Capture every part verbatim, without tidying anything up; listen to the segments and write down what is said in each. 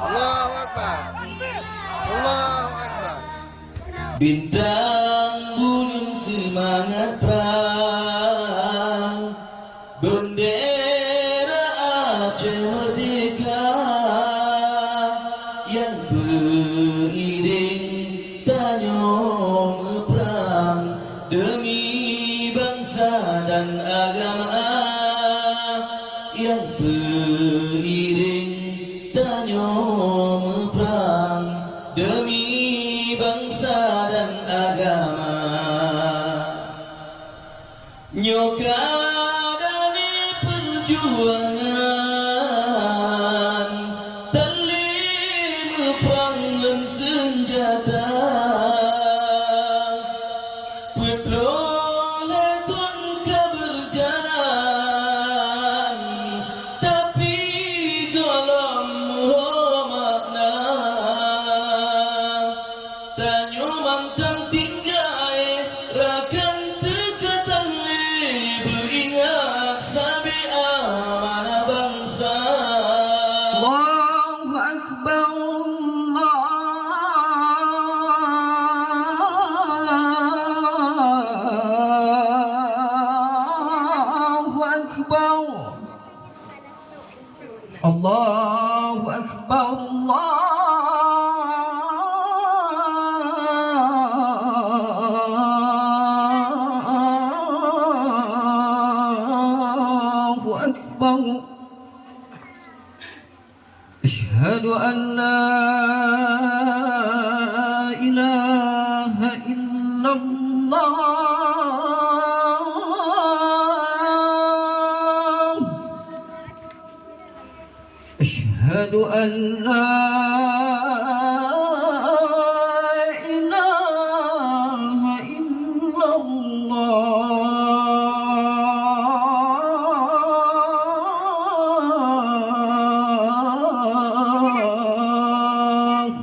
Allahu Akbar. Allahu Akbar. Bintang buleuen seumangat prang, bendera Aceh merdeka, nyang peuidéng tanyoe meuprang demi bansa dan agama, nyang peuidéng tanyoe meuprang demi bansa dan agama. Nyoe ka damé peurjuangan, tali meuprang ngon seunjata. Peuet ploh lhèe thon ka beurjalan, tapi gohlom meuho makna. Tanyoe mantong tinggai rakan teuka tali beuingat sabe amanah bansa. Allahu Akbar, Allahu Akbar. Allahu Akbar, Allahu Akbar. Asyhadu an la ilaha illallah. Asyhadu an la ilaha illallah.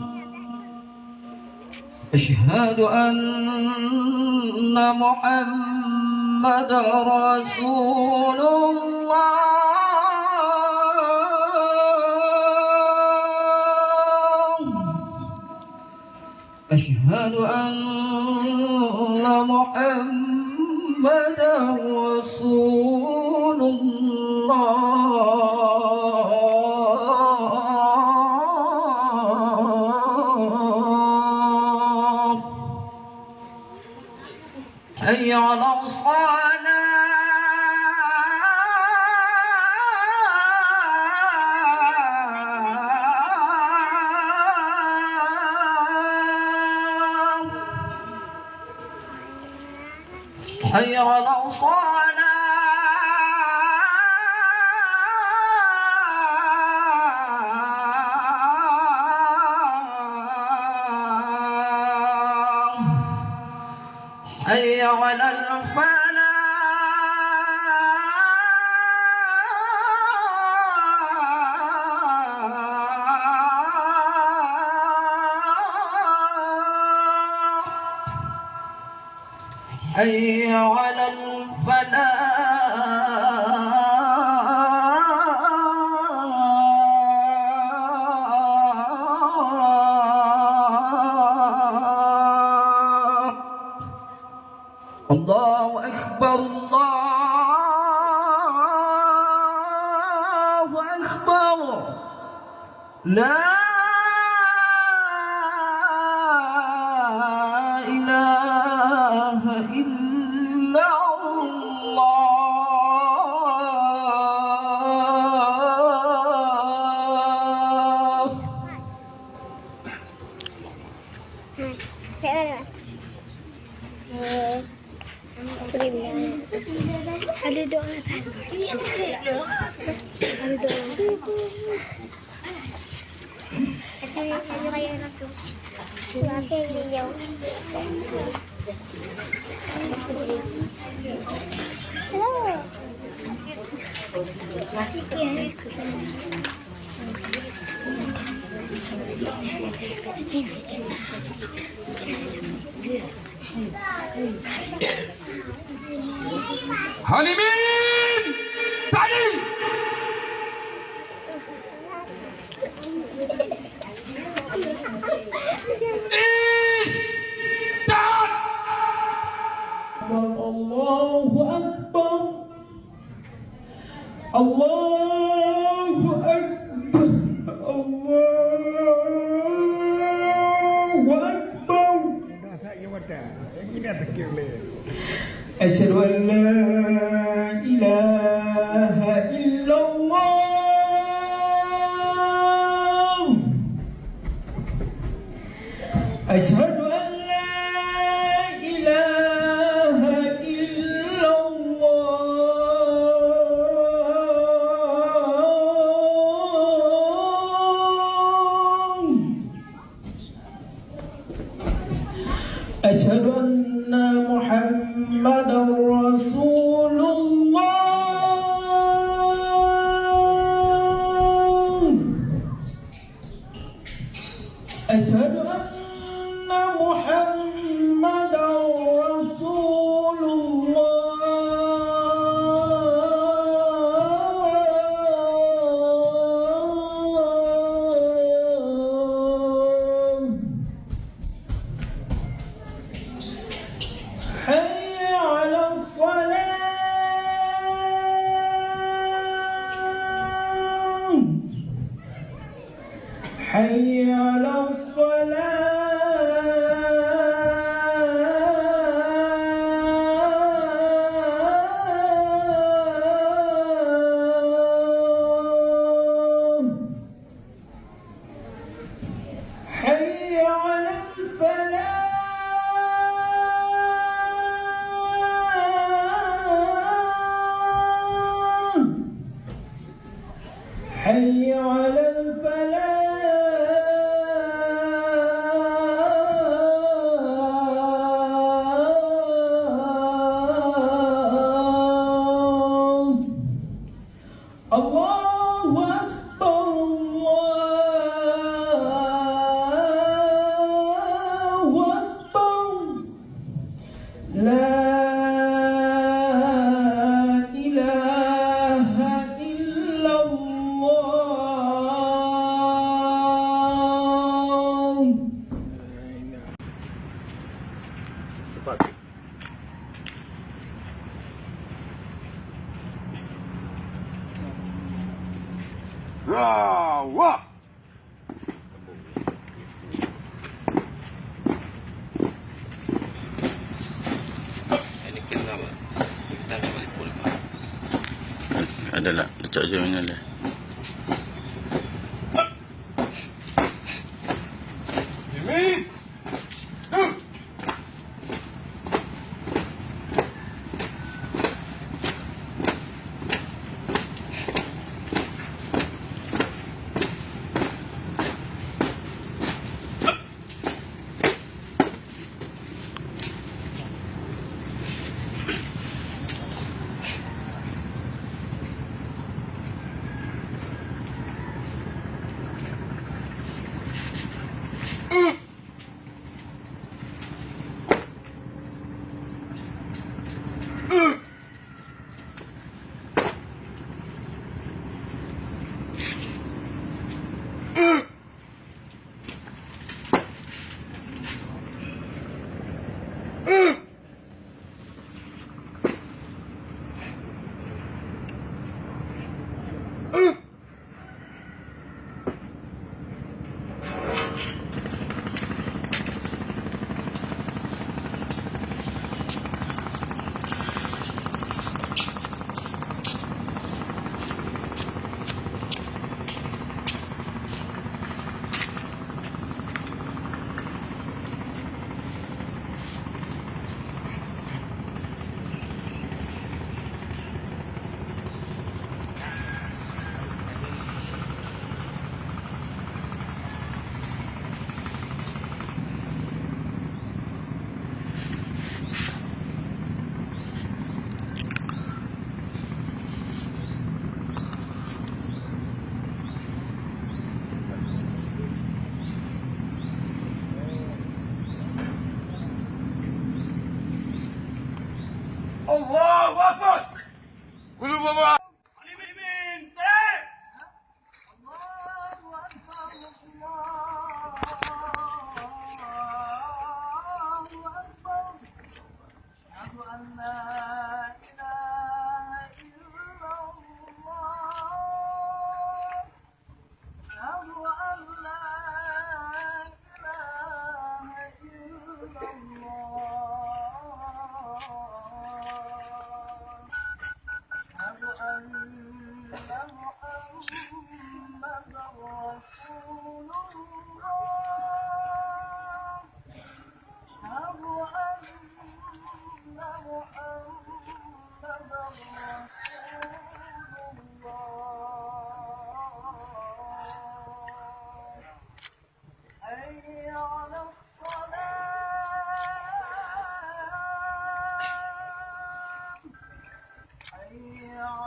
Asyhadu anna Muhammadar Rasulullah. Asyhadu anna Muhammadar Rasulullah. Hayya 'alas shalah. Hayya 'alas shalah. Hayya 'alal falah. Hayya 'alal falah. Allahu Akbar, Allahu Akbar. La ilaha illallah. Ada doa. Ada doa. Halimin! Salim! Allahu Akbar. Allahu Akbar. Allahu Akbar. Asyhadu an la ilaha illallah. Asyhadu an la ilaha illallah. Asyhadu anna Muhammadar Rasulullah. Asyhadu anna Muhammadar Rasulullah. Hayya 'alas shalah. Hayya 'alas shalah. Hayya 'alal falah. Hayya 'alal falah. Allahu Akbar, Allahu Akbar. La ilaha illallah. Wah, wah. Adalah, cok je mana lah.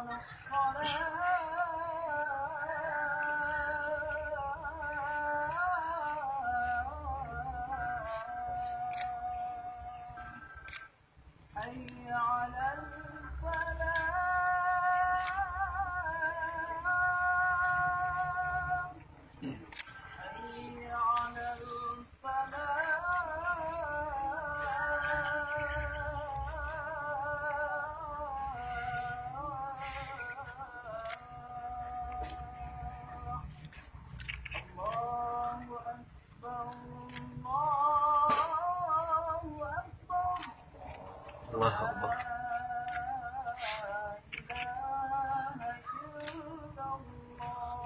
الصلاة. حي على الفلاح. حي على الفلاح. الله أكبر. الله أكبر. الله أكبر. لا إله إلا الله.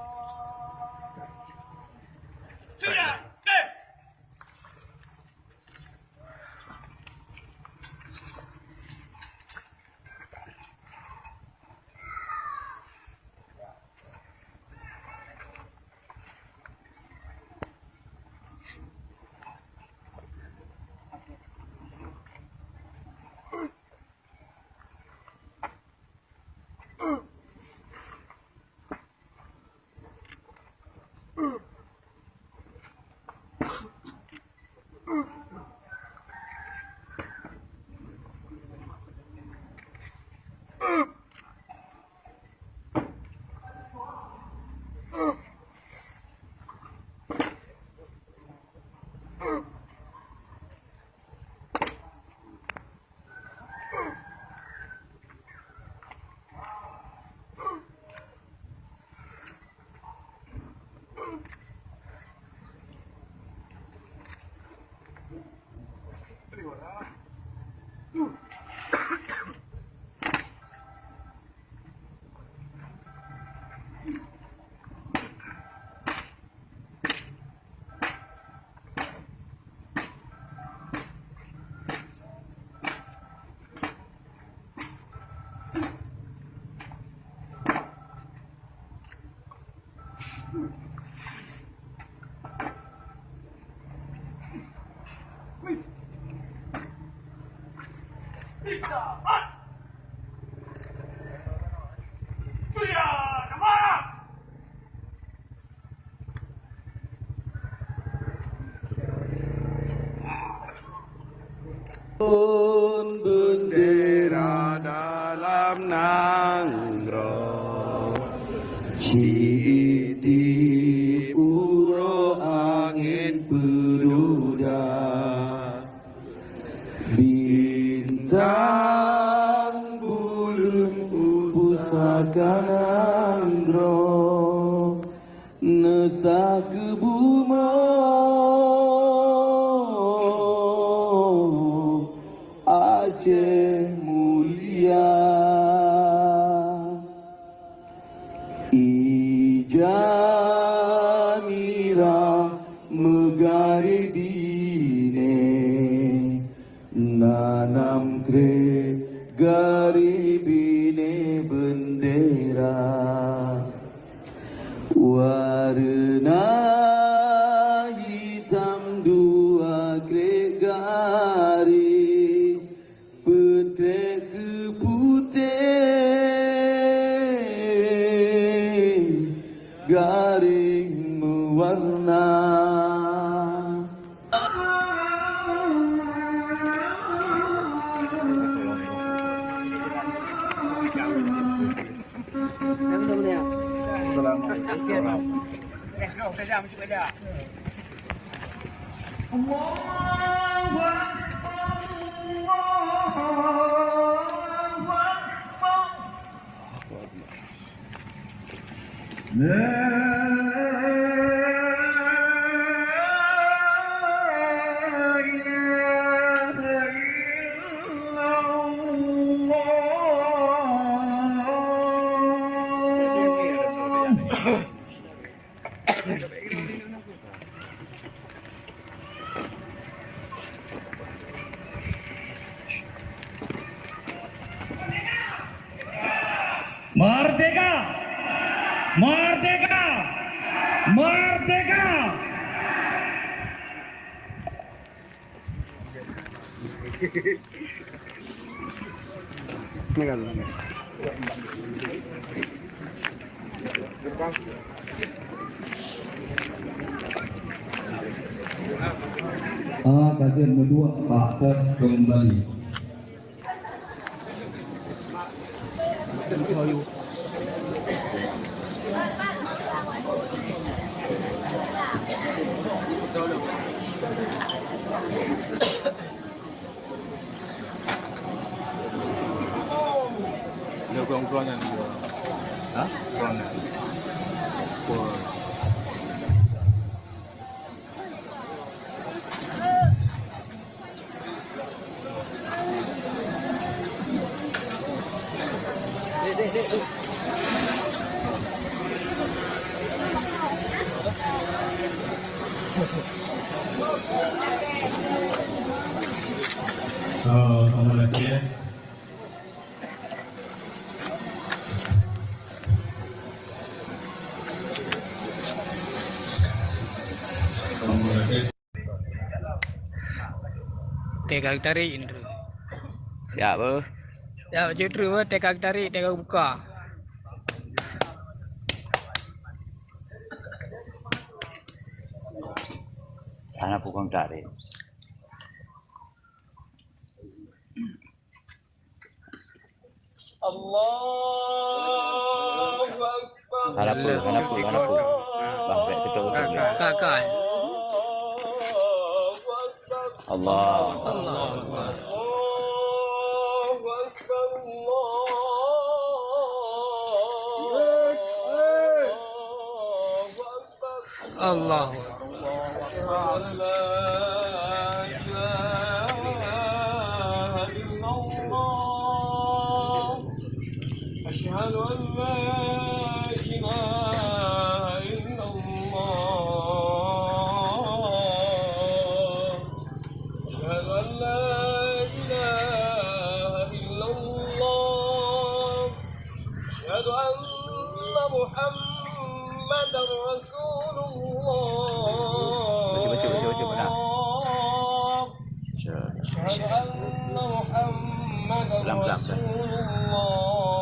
Beundera dalam nanggroe, ci-it di uroe angén peududa. Bintang buleuen u pusaka nanggroe, neusa keu bumoe Aceh mulia. Ija mirah meugaréh binéh, nanam krek garéh binéh beundera. Wareuna hitam dua krek garéh, peuet krek keu putéh, garéh meuwarna. Assalamualaikum. Merdeka! Merdeka! Merdeka! Ah, ka jeuet meuduek bak sép keumbali. Ada kurang-kurang kan? Ha? Kurang kan? Kurang. Oh, sama lagi ya. Teuka tarik, Indra. Siap, beuh. Siap, Cik Indra, beuh. Teuka tarik, teuka buka. Hana pukon tarik. Allahu Akbar. Hana peue, hana peue, hana peue. Bah, bèk keutok-keutok. Ka, ka. Allah. Allahu Akbar. Allahu Akbar. Allahu Akbar. La ilaha illallah. Asyhadu an la ilaha illallah. Asyhadu an la ilaha illallah. Asyhadu anna Muhammadar Rasulullah. Baca, baca, baca, baca, mana? Asyhadu anna Muhammadar Rasulullah.